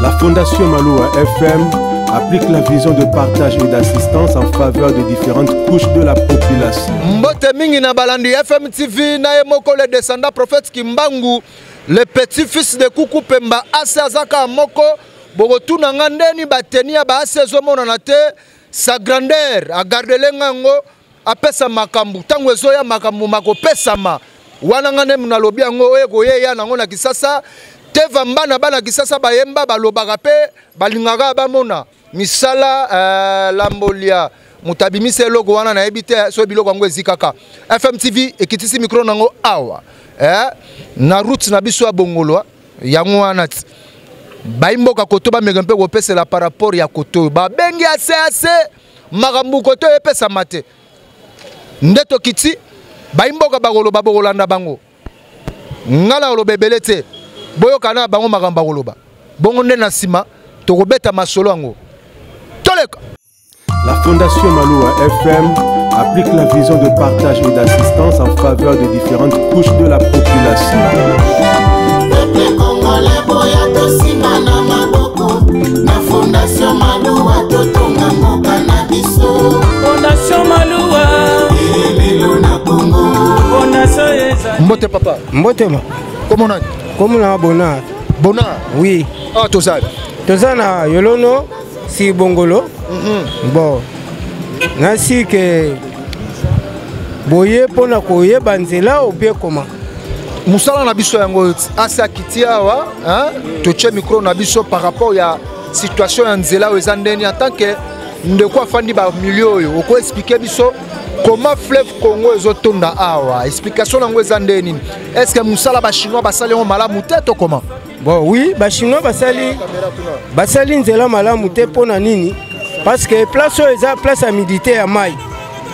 La Fondation Maloua FM applique la vision de partage et d'assistance en faveur de différentes couches de la population. Mbote mingi na balandi FM TV na ye moko le descendant prophète Kimbangu le petit-fils de Kuku Pemba ase azaka moko bokotuna nga ndeni bateni ya baase ezomonana te sa grandeur agardele nga yango apesa makambo ntango ezoya makambo makopesama wana nga nde nalobi yango oyo ekoyeya nango na kisasa teva mbana bana kisasa bayemba balobaka mpe balingaka bamona misala uh, lambolia moto abimisi eloko wana nayebi te soki biloko yango ezikaka fmtv ekitisi mikro nango awa eh, na route na biso ya bongolwa yango wana ti bayi mboka koto bameka mpe kopesela par rapport ya koto oyo babengi ase ase makambo koto oyo epesama te nde tokiti bayi mboka bakoloba bokolanda bango ngai nakoloba ebele te boyoka na bango makambo bakoloba bongo nde na nsima tokobeta masolo yango toleka La Fondation Maloua FM applique la vision de partage et d'assistance en faveur de différentes couches de la population. Peuple congolais boya tosimba na maboko na Fondation Maloua totonga mboka na biso. Fondation Maloua elelo na Congo. Fondation ezali. Mbote papa. Mbote ma. Comment nani? Comment na Bonard. Bonard. Oui. Ah tozali. Toza na Yolono. Si bongolo mm -hmm. bon nasi ke boye mpo na koyeba nzela obie koma mosala na biso yango asi akiti awa totie micro na biso par rapport ya situation ya nzela oyo eza ndeni en tant que ndeko afandi bamilio oyo okoexplike biso comment fleuve congo ezotonda awa explication yango eza nde nini est ce que mosala bachinois basali yango malamu te to comment Bon oui, ba chinois basali basali nzela malamu te mpo na nini? Parce que place oyo eza place ya humidité ya mai.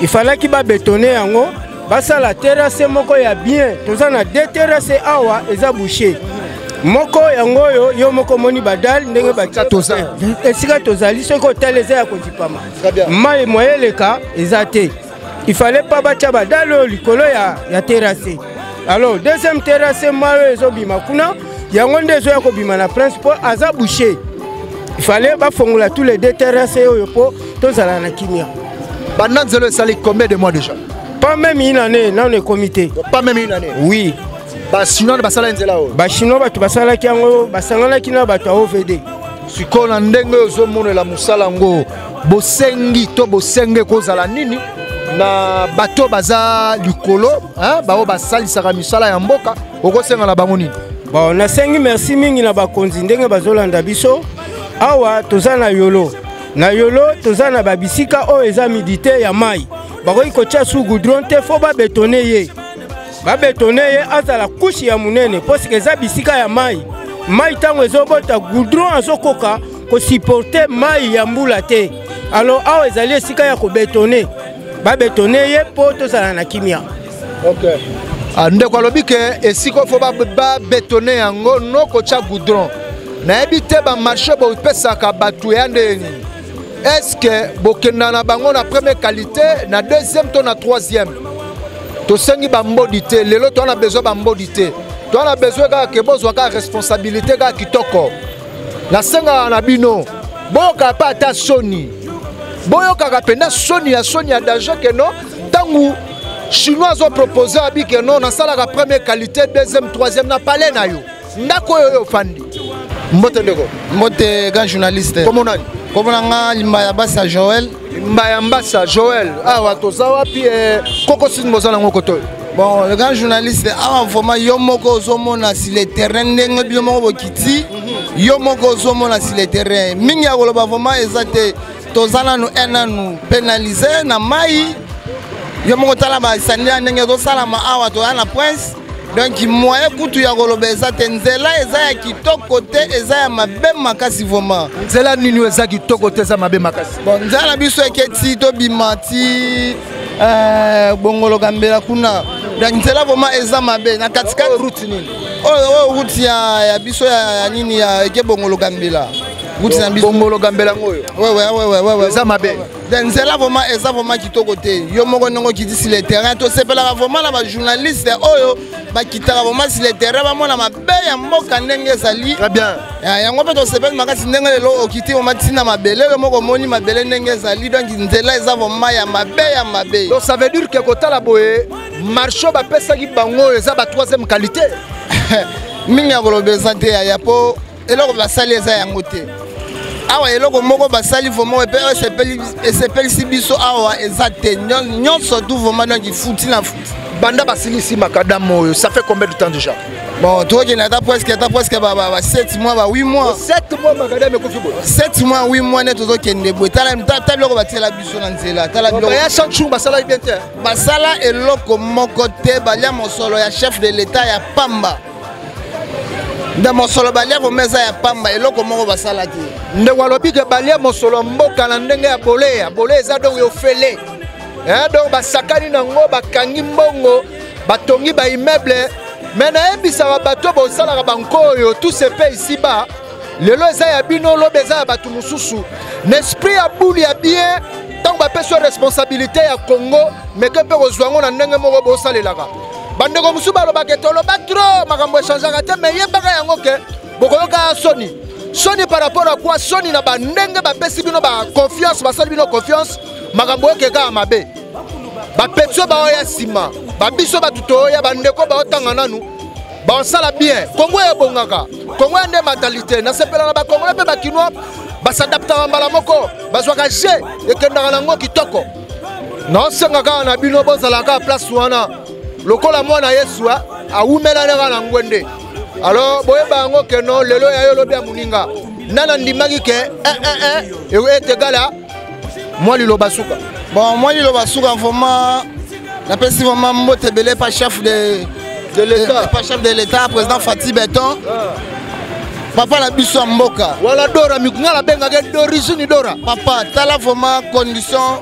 Il fallaki ba bétonner yango, basala terrasse moko ya bien. Toza na deux terrasse awa eza bouché. Moko yango oyo yo moko omoni badale ndenge batia esika tozali soki otali eza ya kozipama mai moye eleka eza te. Il fallait pas batia badale oyo likolo ya, ya terrasse. Alors deuxième terrasse mai oyo ezobima kuna yango nde ezoya kobima na prince mpo aza bouché. Il fallait bafongola tous les deux terrasse oyo mpo tozala na kimia. Banda nzela esali combien de mois déjà? Pas même une année, nano ekomi te. Pas même une année. Oui. Bachinois basala nzela oyo. Bachinois bato basalaki yango basanganaki na bato ya OVD. Sikoyo na ndenge oyo ozomonela mosala yango bosengi to bosenge kozala nini na bato baza likolo baoyo basalisaka misala ya mboka okosenga na bango nini? Bon, nasengi merci mingi na bakonzi ndenge bazolanda biso awa. Toza na Yolo, na Yolo toza na babisika oyo eza humidité ya mai, bakoki kotia su goudron te, fo babetone ye, babetone ye azala kushe ya monene mpo sika eza bisika ya mai. Mai ntango ezobota goudron azokoka kosupporte mai ya mbula te. Alors awa ezali esika ya kobetone, babetone ye mpo tozala na kimia. Okay. Ah, ndeko alobi ke esika fo babetone yango no kotya goudron. Nayebi te bamarché bopesaka bato ya ndenge nini, estce bokenda na bango na première qualité, na deuxième to na troisième? Tosengi bambodi te lelo, toza na besoin bambodi te, toza na besoin kaka ke bozwa kaka responsabilité kaka kitoko. Nasengaka na bino boyokaka mpe ata soni, boyokaka mpenza soni ya soni ya danger ke no ntango chinois azopropose abi ke no nasalaka première qualité, deuxième, troisième na palais na yo ndako oyo oyo ofandi. Mbote ndeko. Mbote grand journaliste. Kombo nani? Kombo na nga Limbaya Mbasa Joël. Limbaya Mbasa Joël, awa toza wapi? Koko sini boza nango koto oyo? Bon, le grand journaliste, awa vraiment yo moko ozomona sur le terrain ndenge bino moko bokiti, yo moko ozomona sur le terrain. Mingi ya koloba vraiment eza te, toza nanu un nanu pénalisé na mai. Yo moko tala basandi ya ndenge ezosalama awa, toza na prince. Donc moyen kutu ya koloba eza te, nzela eza ya kitoko te, eza ya mabe makasi vraiment. Nzela nini oyo eza kitoko te, eza mabe makasi? Bon, nzela na biso eketi tobima ti Bongolo Gambela kuna, donc nzela vraiment eza mabe na katikati. Oyo route nini? Oyo route ya biso ya nini ya eke Bongolo Gambela. Route na biso Bongolo gambela yango oyo. Ouais. Eza mabe. Nzela vraiment eza vraiment kitoko te. Yo moko ndenge okiti sur le terrain, tosepelaka vraiment na bajournaliste oyo bakitaka vraiment sur le terrain, bamona mabe ya mboka ndenge ezali. Très bien. Yango mpe tosepeli makasi ndenge lelo okiti vraiment ntina mabele, yo moko omoni mabele ndenge ezali. Donc nzela eza vraiment ya mabe ya mabe. Donc ça veut dire que kotala boye marché bapesaki bango oyo eza ba troisième qualité. Mingi ya koloba eza te yaya, mpo eloko basali eza yango te. Awa eloko moko basali vraiment epe esepelisi biso awa eza te, nyonso tout vraiment, donc futi na futi. Banda basilisi macadam oyo, ça fait combien de temps déjà? Bon, tokokende ata presque ba 7 mois, ba 8 mois. 7 mois macadam ekufi boye? 7 mois, 8 mois nde tozokende boye. Tala biloko batiela biso na nzela, tala biloko. Ya chanchung basalaki bien te? Basala eloko moko te. Balia mosolo ya chef de l'État ya pamba, nde mosolo balia vraiment eza ya pamba, eloko moko basala te. Ndeko alobi ke balia mosolo mboka na ndenge ya boleya boleya, eza donc ofele. Donc basakani nango, bakangi mbongo, batongi baimmeuble. Me nayebisaka bato bosalaka banko oyo, tout se paie ici bas. Lelo eza ya bino, lobi eza ya bato mosusu. Na esprit ya bulu ya bien, ntango bapesi yo responsabilité ya Congo, meke mpe kozwa yango na ndenge moko bosalelaka. Bandeko mosusu balobaka toloba trop, makambo echangeaka te. Me yebaka yango ke bokoyoka soni, soni par rapport à quoi? Soni na bandenge bapesi bino baconfiance, basali bino confiance, makambo oyo keka ya mabe. Bapeti oyo baoya nsima, babiso bato toya, bandeko baotanga nanu, basala bien. Kongo ebongaka, Kongo ya nde mentalité. Nasepela na Bakongolais mpe Bakinois, basadaptaka mbala moko, bazwaka je ekendaka nango kitoko. Naosenga kaka na bino, bozala kaka place wana lokola mwana Yesu awumelani kaka na ngwende. Alors boyeba yango ke non, lelo ya yo, lobi ya moninga. Nana ndimaki ke 1 1 1 est égal à mwa liloba suka. Bon, mwa liloba suka, vraiment napesi vraiment mbote ebele pa chef de l'État. Pa chef de l'État, président Fati Beton, papa na biso ya mboka. Wala Dora, nga nabengaka d'origine Dora. Papa, tala vraiment condition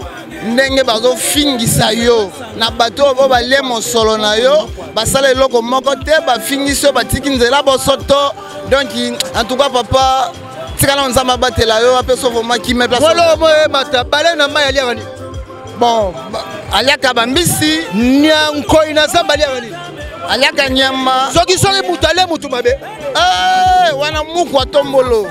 ndenge bazofingisa yo na bato oyo balie mosolo na yo, basala eloko moko te, bafingisi yo, batiki nzela bosoto. Donc en tout cas, papa, tikala, Nzambe abatela yo, apesa vraiment kimia. Molo moyebata bale na mai aliaka nini? Bon, aliaka bambisi. Nyankoi na zamba aliaka nini? Aliaka nyama. Soki moto alie motu mabe? Wana muku atombolo.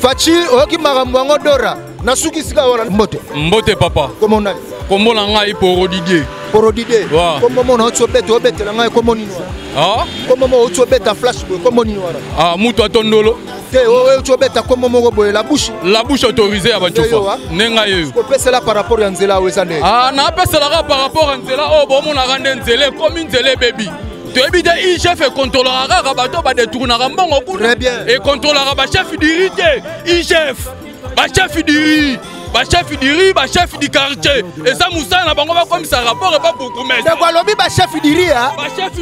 Faci, oyoki makambo yango. Dora, nasuki sika wana. Mbote. Mbote, papa. Kombo nani? Kombo na ngai Poro Didier. Poro Didier. Kombo mona oti obeta, obetela ngai kombo nini wana? Kombo moko oti obeta flash boye, kombo nini wana? Ah, mutu atondolo. Te, oti obeta kombo moko boye, la bouche. La bouche autorisée ya bacofa nde ngai oyo. Kopesela par rapport ya nzela oyo eza ndenge? Ah, napeselaka par rapport ya nzela oyo bomonaka nde nzela ekomi, nzela ebebi. Toyebi te, IGF ekontrolaka kaka bato badetournaka mbongo kuna, ekontrolaka bachef du rue te. IGF, bachef du rue, bachef du rue, bachef du quartier, eza mosala na bango bakomisa rapport epa bourgmestre. Ndeko alobi bachef du rue.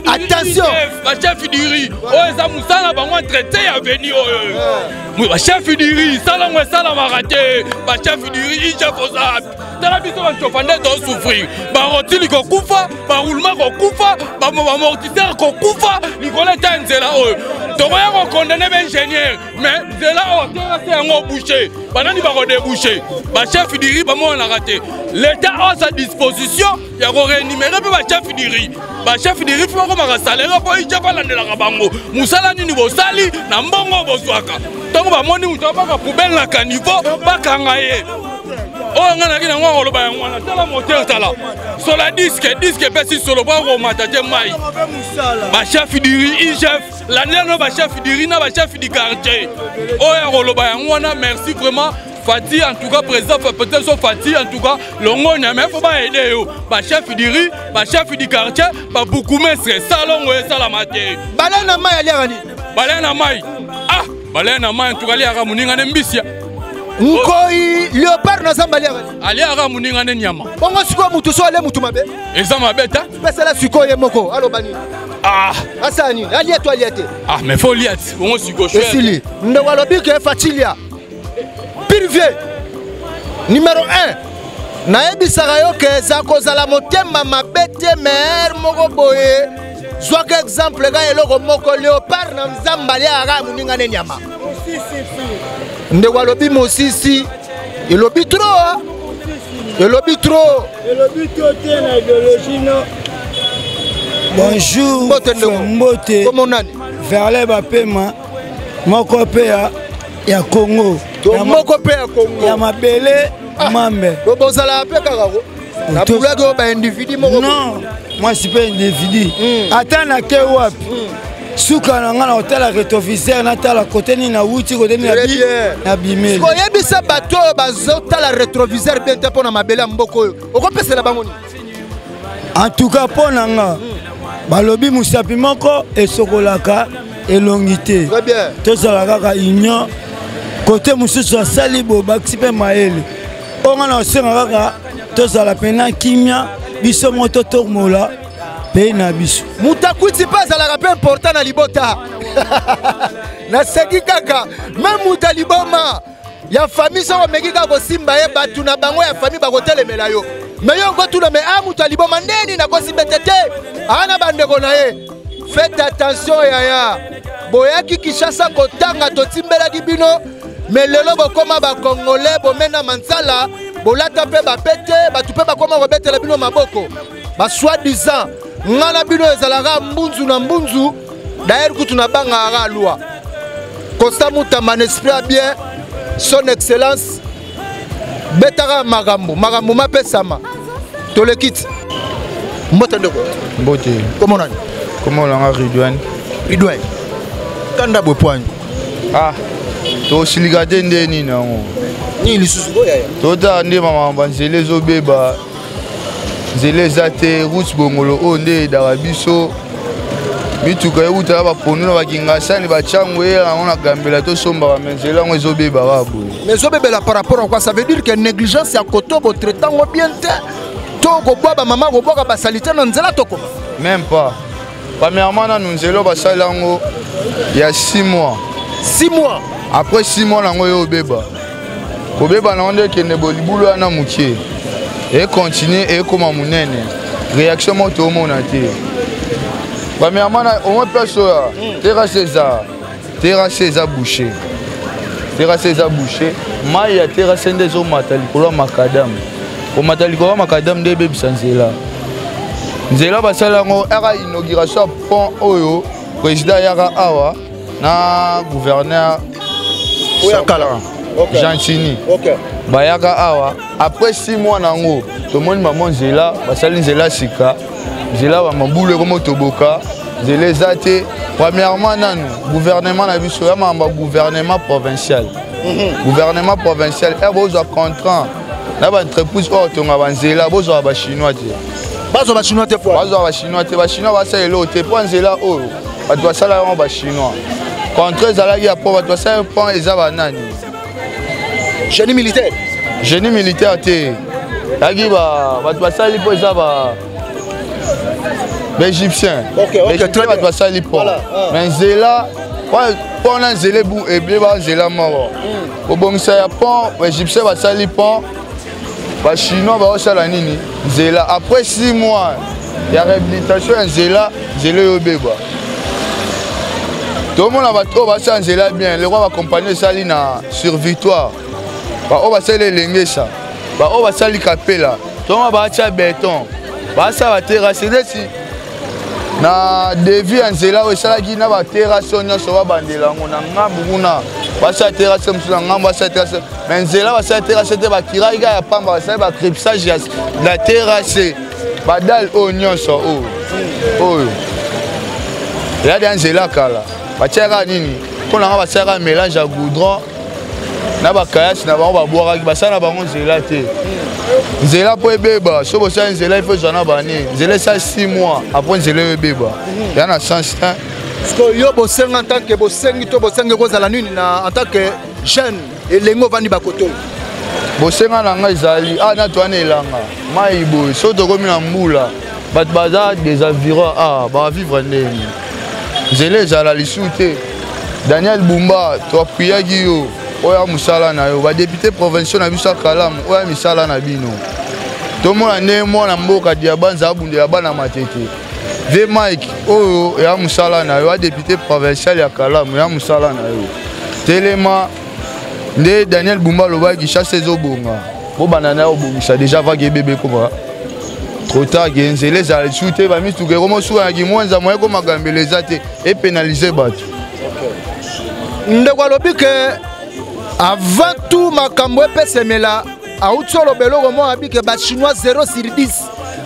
Attention. Bachef du rue oyo, eza mosala na bango, entretien ya avenue oyo. Bachef du rue, salango esalamaka te. Bachef du rue, IGF oza, tala biso bancofa nde tozosouffrir, barotili kokufa, baroulement kokufa, bamortisseur kokufa likolo eta ya nzela oyo. Tokoya kokondane baingénieur, mais nzela oyo terrasse yango bouché, banani bakodébouche? Bachef du rue bamonanaka te. L'État a sa disposition ya korémunérer mpe bachef du rue. Bachef du rue mpe bakomaka salaire, mpo IGF alandelaka bango mosala nini bosali na mbongo bozwaka. Ntango bamoni moto abaka poubelle na caniveau, bakanga ye. Oyo ngai naki nango akoloba yango wana. Tala moteur, tala sola, disque, disque epesi solo po akomata te mai. Bachef du rue, IGF landela no bachef du rue na bachef du quartier. Oyo akoloba yango wana. Merci vraiment Fati, en tout cas président, peut-être so Fati, en tout cas longonya, mais faut baaider yo bachef du rue, bachef du quartier, babourgmestre. Salongo esalama te. Bale na mai aliaka nini? Bale na mai, ah, bale na mai, en tout cas aliaka moninga ne mbisia. Nkoi léopard na zamba aliaka nini? Aliaka moninga ne nyama. Bongo sikoyo mutu so ale mutu mabe? Eza mabe ta. Pesela sikoyo ye moko aloba nini? Ah. Asala nini, alia to alia te? Ah, mais faut lia ti bongo sikoyo. Esili. Ndeko alobi ke Facilia pirvie numéro 1. Nayebisaka yo ke eza kozala motema mabe te, mere moko boye zwaka exemple ka eloko moko, léopard na nzamba aliaka kaka moninga ne nyama. Ndeko alobi mosisi elobi trop, elobi trop. Elobi trop te na idéologie no. Bonjour. Mbote ndeko. Mbote. Kombo nani? Verle Bapema moko mpe ya ya Congo. To moko mpe ya Congo. Ya mabele ah, mambe. Bozala mpe kaka ko. Nabulaki oyo ba individu moko. Non, moi je suis pas individu. Ata na ke wapi? Suka na nga na kotala rétroviseur, natala kote nini nawuti, kote nini nabimeli. Koyebisa bato oyo bazotala rétroviseur bien te mpo na mabele ya mboka oyo, okopesela bango nini? En tout cas mpo na nga, balobi mosapi moko esokolaka elongi te. Tozala kaka union. Kote mosusu asali boye, bakisi mpe mayele. Oyo nga na kosenga kaka tozala mpena kimia, biso moko totomola pays na biso. Mutakwiti mpe azalaka mpe important na libota. Naseki kaka me moto ya liboma ya famille soko omeki kaka kosimba ye, bato na bango ya famille bakotelemela yo. Me yo okotuna me a moto ya liboma ndeni nakosimba te te, aa na bandeko na ye. Faites attention yaya, boyaki Kinshasa kotanga, totimbelaki bino, me lelo bokoma bakongole, bomena manzala, bolata mpe bapete, bato mpe bakoma kobetela bino maboko. Ba soi-disant nga na bino ezalaka mbunzu na mbunzu. D'ailleurs kutu na bangaka loi Constant Mutamba na esprit ya bien, son excellence betaka makambo makambo mapesama toleki ti. Mbote ndeko. Mbote. Kombo nani? Kombo nanga Ridwan. Ridwan. Kanda bwe poigne. Ah, tosilika te nde nini yango? Nini lisusu boya ya? Totala nde mama banzela ezobeba. Nzela eza te, route Bongolo oyo nde edaka biso. Mituka eutaka baponu na bakingasani bachango eyaka yango na gambela tosombaka, me nzela yango ezobeba kaka boye. Mais ezobebela par rapport à quoi? Ça veut dire que négligence ya koto botraite yango bien te, to kobwa bamama kobwaka basalite na nzela tokoma? Même pas. Premièrement nanu nzela oyo basali yango ya 6 mois. 6 mois. Après 6 mois nango yo obeba. Kobeba nango nde ekende bolibulu wana mokie. E continuer ekoma monene. Réaction moko toomona te. Premièrement na au moins place oyo terrasse eza. Terrasse eza bouché. Terrasse eza bouché. Mai ya terrasse nde ezomata likolo ya makadam. Komata likolo ya makadam nde ebebisa nzela. Nzela basala yango aka inauguration ya pont oyo président ayaka awa na gouverneur oyo kala Gentini. Bayaka awa après 6 mois nango tomoni mama nzela basali nzela sika, nzela ba mabulu ekomo toboka, nzela eza te. Premièrement nanu gouvernement na biso ya mamba gouvernement provincial. Gouvernement provincial e bozwa contrat na ba entreprise oyo tonga ba nzela, bozwa ba chinois te. Bazwa ba chinois te po. Bazwa ba chinois te, ba chinois basala eloko te po nzela oyo bato basala yango ba chinois. Contrat ezalaki ya po bato basala pont eza ba nani? Génie militaire. Génie militaire te. Yaki ba bato basali po eza ba égyptien. Ok, bato basali pont. Mais nzela pont na nzela ebeba nzela moko. Kobongisa ya pont, égyptien basali pont, ba chinois baosala nini? Nzela. Après 6 mois ya réhabilitation ya nzela, nzela oyo ebeba. Tomona bato oyo basala nzela bien, le roi bakompagnie esali na sur Victoire, baoyo basali elengesa, baoyo basali kapela, tomona batia béton, basala baterrasse neti na devis ya nzela oyo esalaki na baterrasse oyo nyonso babandela yango na ngambu kuna, basala terrasse mosusu na ngambu, basala terrasse, mais nzela basala terrasse te, bakiraki kaka ya pamba, basali bacripsage ya la terrasse, badale oyo nyonso oyo oyo eyadi ya nzela kala batiaka nini mpo na nga batiaka mélange ya goudron na bakayasi na bango babwakaki, basala na bango nzela te. Nzela mpo ebeba, so bosala nzela ifo ezwa na bani nzela esala 6 mois après nzela oyo ebeba ya na sens te. Parce yo bosenga en tant que bosengi to bosengi ekozala nini na en tant que jeune elenge ovandi bakoto? Bosenga na ngai ezali awa na towana elanga mai boye, so tokomi na mbula bato baza des environs awa bavivre ndenge nzela ezala lisu te. Daniel Bumba, toapuyaki yo oyo mosala na yo, badepute provinciaux na biso ya Kalamu oyo misala na bino, tomona ndenge mwana mboka Diabanza abundela bana Matete. V Mike oyo ya mosala na yo, adepute provincial ya Kalamu ya mosala na yo. Telema nde Daniel Bumba alobaki Kinshasa ezobonga. Bobanda na obongisa déjà vague ebebe ekoma trop tard ke nzela ezala lisusu te, bamituka ekoma osuka na kimwanza, moye ekoma gambela eza te, epénaliser bato. Ndeko alobi ke avant tout makambo epesemela, auti oloba eloko moko, abi ke Bachinois 0 sur 10.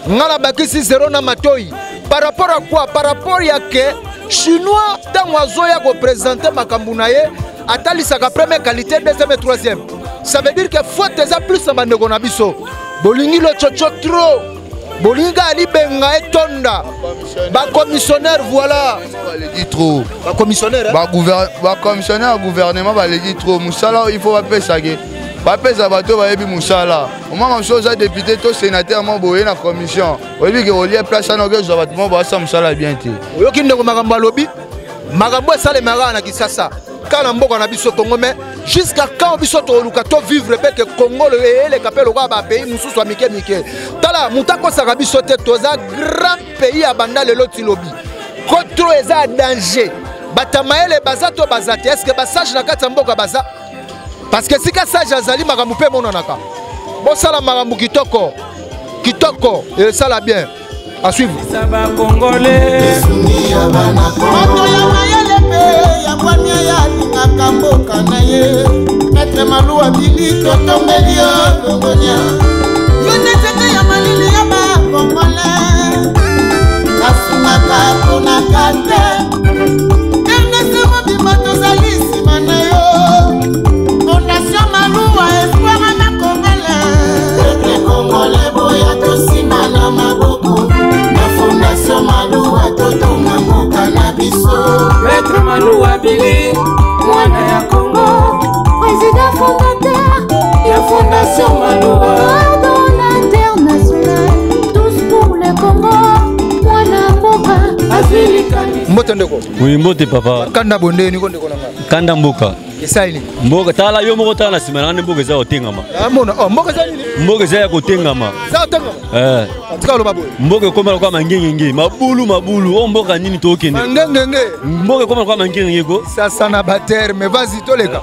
Nga nabakisi 0 na matoi. Par rapport à quoi? Par rapport ya ke Chinois, ntango azoya koprésenter makambo na ye, atalisaka première qualité, deuxième et troisième. Ça veut dire que faute eza plus na bandeko na biso. Bolingi lotsotso trop, bolingi kaka libenga etonda. Bacommissionnaire, voilà. Baleki trop. Bacommissionnaire. Bacommissionnaire ya gouvernement baleki trop. Mosala, il faut bapesake, bapesa bato bayebi mosala. Omaka mosusu oza député to sénateur mo boye na commission, oyebi ke olia place wana, okezwa bato mo baasa mosala bien te. Oyoki ndeko makambo alobi, makambo esalemaka na Kisasa, kaka na mboka na biso Congo. Mais jusqu'à quand biso toluka tovivre mpe ke Congo eyeleka mpe lokola bapays mosusu ya mike mike? Tala, moto akosaka biso te, toza grand pays ya banda lelo ti lobi. Kotro eza ya danger. Bato ya mayele baza to baza te? Est-ce basage na kati ya mboka baza? Parce que sika sage azali, makambo mpe emonanaka. Bosala makambo kitoko kitoko, esala bien. À suivre. Moto ya mayele mpe ya bwania, ya alingaka mboka na ye, Maître Maluwa Bili, totombeli yo longonia. Yo nde nzete ya malili ya Bakongole, kasungaka mponaka te. RDC mobimba tozali nsima na yo. Fondation Maluwa, espoir ya Bakongole. Peuple congolais, boya tosima na maboko na Fondation Maluwa, totonga mboka na biso. Maître Maluwa Bili, mwana ya Congo, président fondateur ya Fondation Maluwa. Dans l'international, tous pour le Congo, mwana mboka. Azwi likanisi. Mbote ndeko. Oui, mbote papa. Kanda bonde niko ndeko na nga. Kanda mboka. Esali nini? Mboka, tala yo moko, tala na nsima na nga nde mboka eza kotengama. Amona, oh, mboka eza nini? Mboka eza ya kotengama. Eza kotengama. Eh. Tika oloba boye. Mboka ekoma lokola mangengenge, mabulu mabulu. Oyo mboka nini tokende? Mangengenge. Mboka ekoma lokola mangengenge ko. Sasa na baterme, vas-y, toleka.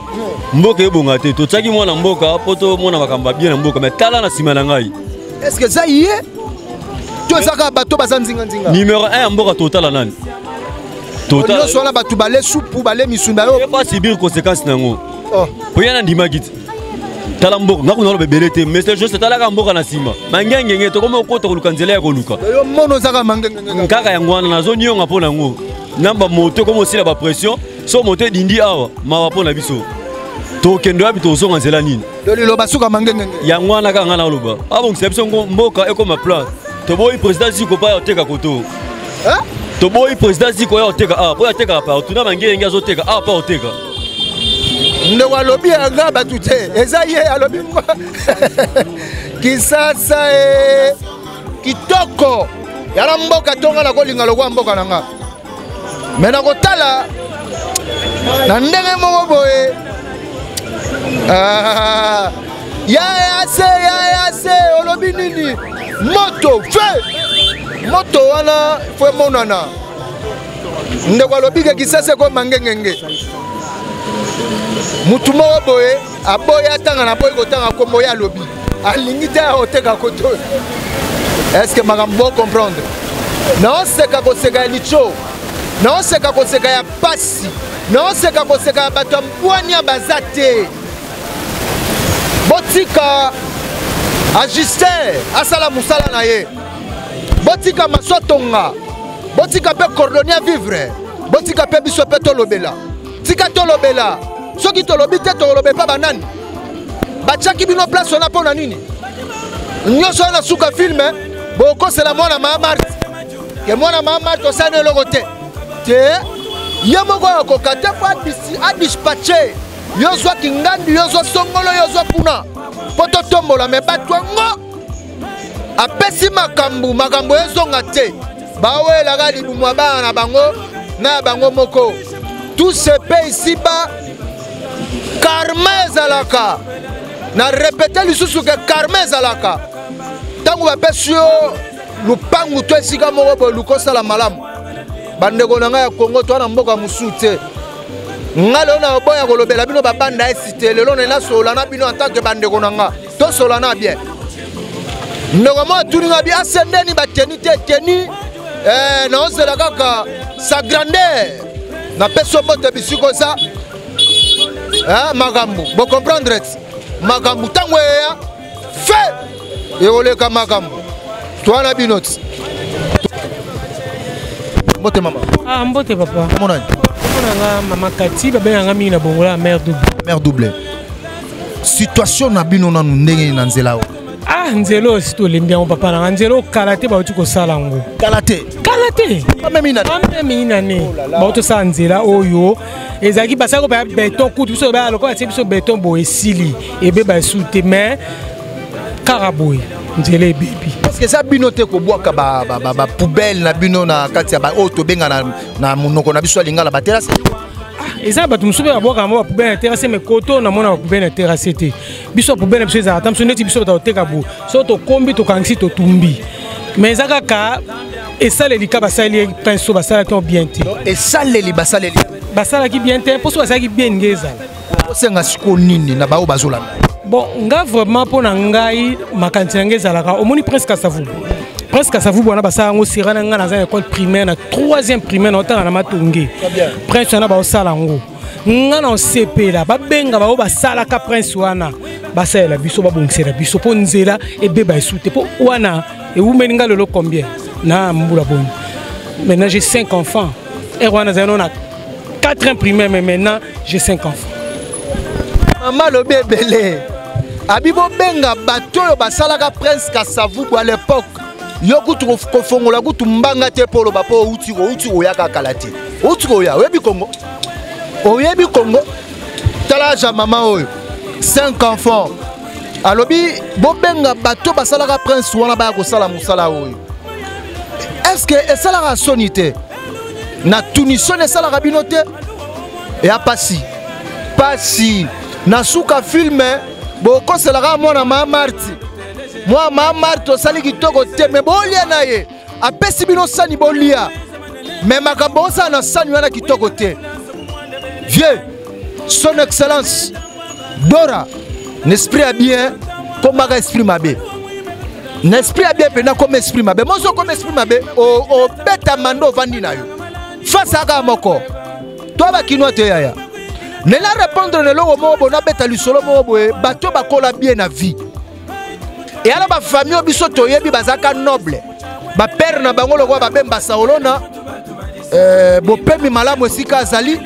Mboka ebonga te. Totiaki mwana mboka mpo tomona makambo ya bien na mboka, mais tala na nsima na ngai. Est ce que eza ye to eza kaka bato baza nzinganzinga? Numéro 1 ya mboka, totala nani? Nyonso wana bato bale supu, bale misunda yo. Epa subir conséquence nango. Oh. Po ye nandimaki te. Tala mboka, nga kuna oloba ebele te, mais c'est juste talaka mboka na nsima, mangengenge. Tokomi okota koluka nzela ya koluka. Yo mono ozaka mangengenge. Kaka yango wana nazonionga mpo nango na bamoto ekomi osila bapression. So moto edindi awa, mawa mpo na biso. Tokende wapi? Tozonga nzela nini? To liloba suka, mangengenge. Yango wana kaka nga naloba, abongisa biso mboka ekoma plan. Toboyi président Ziko pa ya koteka koto. Toboyi président Ziko ya koteka awa, mpo atekaka partout na mangenge, azoteka awa mpo akoteka. Ndeko alobi yanga bato te, eza ye alobi Kisasa e kitoko yala mboka tonga na kolinga lokwa mboka na nga. Me na kotala na ndenge moko boye, ah, ya ya se ya ya se olobi nini? Moto fe moto wana fo emonana. Ndeko alobi ke Kisasa ekoma ngengenge. Mutu moko boye aboyi atanga na boyi kotanga kombo ye, alobi alingi te akoteka koto. Est-ce makambo bocomprendre? Naoseka koseka ya litio, naoseka koseka ya pasi, naoseka koseka ya bato ya mbwania baza te. Botika Agustin asala mosala na ye, botika maso atonga, botika mpe cordonnier vivre, botika mpe biso mpe tolobela. Tika tolobela. Soki tolobi te, tokoloba epa banani? Batiaki bino place wana mpo na nini? Nyonso wana suka filme bokosela mwana maa Marte ke mwana maa Marte osali eloko te te, ye moko akoka te mpo adispatche. Yo zwa kingandu, yo zwa songolo, yo zwa kuna mpo totombola. Me bato yango apesi makambo, makambo ezonga te. Bawelaka libumu ya bana na bango na ya bango moko. Tout se paie ici bas. Karma ezalaka. Na répéter lisusu ke karma ezalaka. Ntango bapesi yo lupangu to esika moko boye, luka osala malamu. Bandeko na ngai ya Kongo, toa na mboka mosusu te. Nga lelo na oboya kolobela bino babanda esite lelo na nasolola na bino en tant que bandeko na nga. Tosolola na bien. Ndeko moko atuni nga bi ase ndeni bateni te teni eh, naozela kaka sa grandeur napesi yo mbote bisika oza eh, makambo bocomprendre ti makambo ntango eya fe ekoleka makambo twana bino ti mbote mama. Ah, mbote papa. Omonani nga mama Kati, babengaka nga mingi na bongola mère double. Mère double, situation na bino nanu ndenge na nzela oyo? Ah, nzela oyo si tolembi yango papa nanga. Nzela oyo kala te bauti kosala yango. Kala te? Kala te, ameme inane bauti tosala nzela oyo. Ezalaki basali kopaya beton kutu biso baya lokola tie biso beton boye, esili ebeba esu te, mais kaka boye nzela ebebi. Parce que eza bino te kobwaka bapoubelle na bino na kati ya oyo tobenga na monoko na biso ya lingala baterase? Eza bato mosusu mpe babwaka yango bapoubelle na terrasse, mais koto namona bapoubelle na terrasse te. Biso bapoubelle na biso ezalaka ata mosusu neti biso bato koteka boye, so tokombi, tokangisi, totumbi, mais eza kaka esaleli ka basaleli pinceau, basalaki yango bien te. Esaleli basaleli basalaki bien te, mposo basalaki bien nge ezala. Osenga sikoyo nini na baoyo bazolanda? Bon, nga vraiment, mpo na ngai makanisi na ngai ezalaka, omoni Prince Kasavubu, Prince Kasavubu wana basala yango sera na ngai naza na école primaire, na troisième primaire, na otanga na Matonge. Prince wana baosala yango, nga na osepela babenga bango basalaka prince wana, basalela biso, babongisela biso mpo nzela ebeba esu te, mpo wana ewumeli. Nga lelo combien na mbula boni? Maintenant j'ai 5 enfants. Ere wana azali no na 4 primaire, mais maintenant j'ai 5 enfants. Mama alobi ebele, abi bobenga bato oyo basalaka Prince Kasavubu à l'époque. Yo kutu kofongola kutu mbanga te mpo oloba, mpo outi outi koya kala te, outi koya, oyebi Kongo, oyebi Kongo. Tala aja mama oyo, 5 enfants. Alobi bobenga bato basalaka prince wana baya kosala mosala oyo. Est ce que esalaka soni te? Na tuni, soni esalaka bino te? Eya pasi, pasi. Na suka filme bokoselaka mwana ma Marti, mwana ma Marti osali kitoko te, me bolia na ye, apesi bino sani bolia, me makambo osala na sani wana kitoko te. Vieux son excellence Dora, na esprit ya bien komaka esprit mabe, na esprit ya bien mpena koma esprit mabe. Moso okoma esprit mabe, obeta mando, ovandi na yo face aka moko to bakinois te. Yaya, nela répondre na eloko moko boye, nabeta lisolo moko boye. Bato bakola bien na vie, eyala bafamille oyo biso toyebi bazalaka noble, bapere na bango lokola babemba Saolona, bopemi malamu esika azali,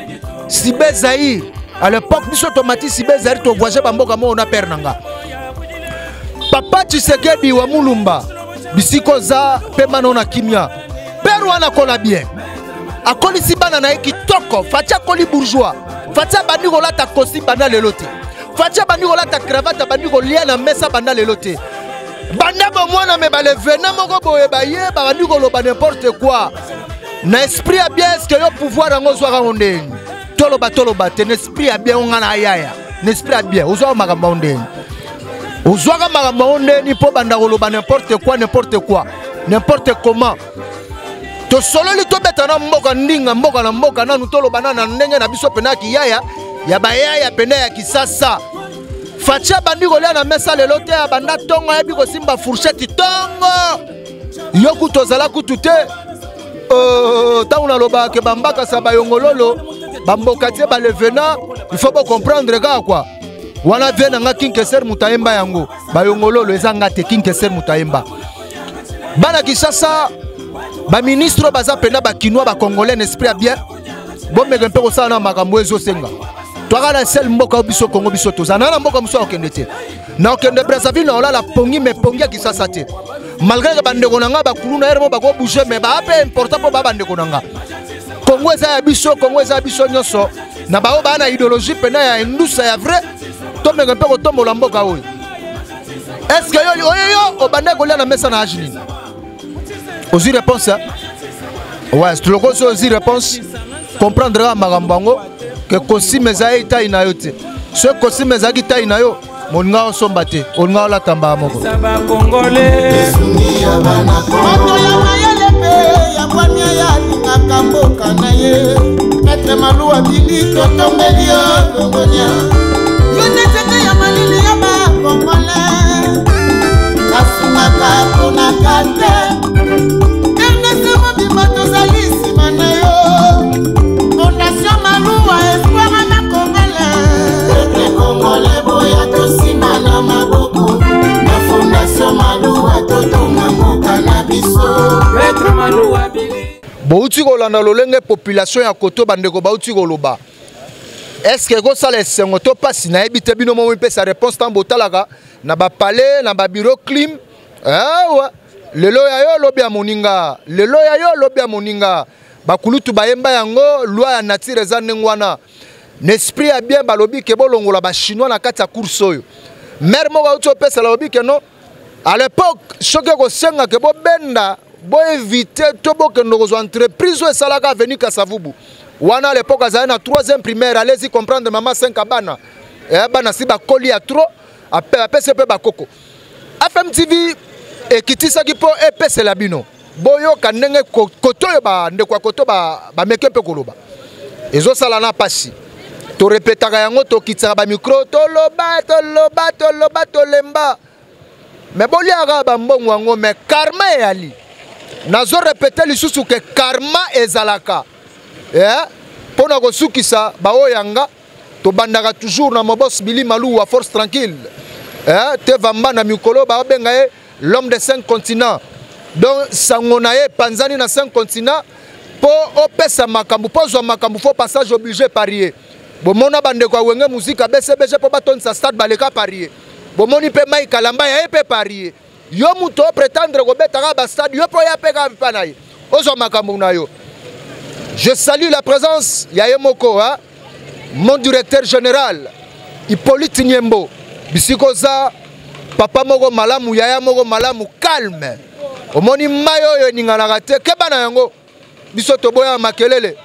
Sibe Zaire. À l'époque biso tomati Sibe Zaire, tovoyage bamboka moko na pere na nga papa Tshisekedi wa Mulumba. Bisika oza mpe mana na kimia. Pere wana akola bien, akolisi bana na ye kitoko. Fatshi akoli bourgeois. Fatshi abandi kolata costume banda lelo te. Fatshi abandi kolata cravate, abandi kolia na mesa banda lelo te, banda bomwana. Me balevena moko boye baye babandi koloba n'importe quoi. Na esprit ya bien, est-ce yo pouvoir yango ozwaka ngo ndenge? Toloba, toloba te. Na esprit ya bien, onga na ayaya, na esprit ya bien ozwaka makambo yango ndenge? Ozwaka makambo yango ndeni mpo banda koloba n'importe quoi, n'importe quoi, n'importe comment? Tosololi, tobeta na mboka ndinga, mboka na mboka nanu, toloba na na ndenge na biso mpena ya kiyaya ya bayaya pene ya Kisasa. Fatshi abandi kolia na mesa lelo te, abanda ntongo, ayebi kosimba fourchette ntongo. Yo kutu ozala kutu te ntango nalobaka ke bambakasa, bayongololo, bamboka tie, balevena, il faut bocomprendre kaka kua wana vie na nga. Kinkeser moto ayemba yango, bayongololo eza nga te, Kinkeser moto ayemba. Bana Kinshasa, baministre oyo baza mpena bakinois, bacongolais na esprit ya bien, bomeka mpe kosala na makambo ezosenga. Twaka na sel mboka oyo biso Kongo, biso toza na mboka mosusu akokende te. Na okende Brazzaville na olala pongi, me pongi ya Kisasa te, malgré ke bandeko na nga bakulu na ye mo bakobouge, me baa mpe important mpo baa bandeko na nga. Kongo eza ya biso, Kongo eza ya biso nyonso. Na baoyo baa na idéologie mpena ya indusa ya vrai, tomeka mpe kotombola mboka oyo. Est ce que yo oyo yo obandaki kolia na mesa na age nini? Ozwi réponse? Ouais, loko so ozwi réponse, comprendre kaka makambo yango ke costume eza ye taille na yo te. Soki costume ezalaki taille na yo, molinga osomba te, olinga olata mbala moko. Moto ya mayele mpe ya bwania, ya alingaka mboka na ye. Maître Maluwa Bili totombeli yo longonia. Yo nde nzete ya malili ya bakongole basungaka ponaka te. RDC mobimba tozali nsima na yo. Fondation Maluwa espoir ya bakongole. Peuple congolais boya tosima na maboko na Fondation Maluwa totonga mboka na biso. Maître Maluwa Bili. Bouti kolanda lolenge population ya koto bandeko bauti koloba. Est-ce que ekosala esengo to pasi nayebi te bino moko mipesa réponse ntango botalaka na ba palais na ba bureau clim. Awa lelo ya yo lobi ya moninga, lelo ya yo lobi ya moninga. Bakulutu bayemba yango loi ya nature eza ndenge wana. Na esprit ya bien balobi ke bolongola ba chinois na kati ya course oyo. Maire moko auti opesa balobi ke non à l'époque soki ekosenga ke bobenda boevite to bokende kozwa entreprise oyo esalaka avenue Kasavubu wana à l'époque azali na 3e primaire, allez-y comprendre mama 5 bana bana si bakoli ya trop apesi mpe bakoko. FM TV ekitisaki mpo epesela bino boyoka ndenge koto oyo bandeko ya koto bameke mpe koloba ezosala na pasi. Torepetaka yango, tokitisaka bamikro, toloba toloba toloba tolemba me boliaka bambongo yango me karma eyali. Nazo repete lisusu ke karma ezalaka mpo na kosukisa baoyo yanga. Tobandaka toujours na mobos Billy Maluwa force tranquille te vamba na mikolo babenga ye l'homme de 5 continents. Donc sango na ye panzani na 5 continents po opesa makambo po zwa makambo fo passage obligé parier. Bomona bandeko ya Wenge Musica BCBG po batondisa stade baleka parier. Bomoni pe Mike Kalamba ya ye pe parier. Yo moto prétendre kobetaka ba stade yo po ya pe ka pa na ye. Ozwa makambo na yo. Je salue la présence ya ye moko hein? Mon directeur général Hippolyte Nyembo bisikoza papa moko malamu yaya moko malamu calme. Omoni mai oyo eninganaka te keba na yango biso toboya makelele.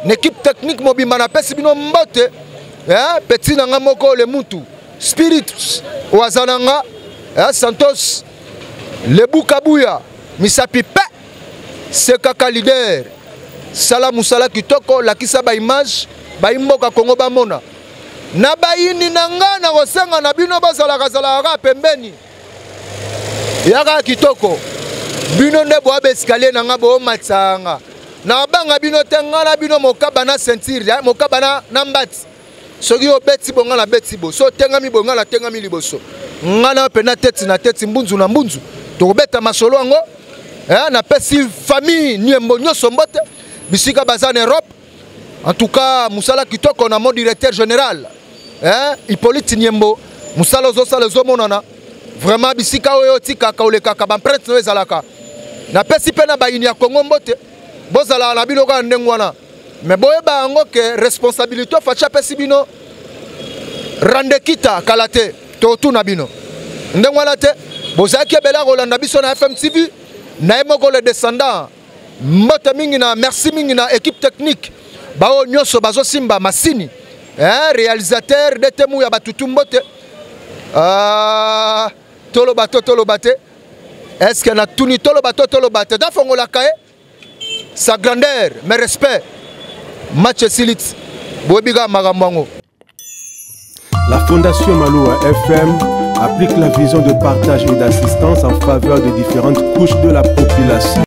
Na équipe technique mobimba napesi bino mbote petit na nga moko le mutu spirit oyo aza na nga Santos Lebu Kabuya misapi pe sekaka leader sala musala kitoko lakisa ba image ba imboka Congo bamona na bayini na nga na kosenga na bino bazalaka zalaka pembeni yaka kitoko bino nde boya ba escalier na nga bomatisa nga na banga bino te nga na bino mokaba na ceinture mokaba na mbati soki obeti bonga na beti bo so tengami bonga na tengami liboso nga na pena teti na teti mbunzu na mbunzu tokobeta masolo yango na pesi famille Nyembo nyonso mbote bisika baza na Europe. En tout cas musala kitoko na mon directeur général Hippolyte Nyembo musala ozosala ezomonana vraiment bisika oyo otikaka olekaka ba empreinte no ezalaka. Na pesi pe na bayini ya Congo mbote bozala na bino kaka ndenge wana mais boyeba yango ke responsabilité Fatshi apesi bino randekita kala te totuna bino ndenge wana te. Bozalaki ebele ya kolanda biso na FM TV na ye moko le descendant mbote mingi na merci mingi na équipe technique bao nyonso bazosimba masini réalisateur DT ya batutu mbote toloba to toloba te est-ce que na tuni toloba to toloba te dafongolaka ye sa grandeur mes respects match silit boyebi makambo yango. La Fondation Maluwa FM applique la vision de partage et d'assistance en faveur de différentes couches de la population.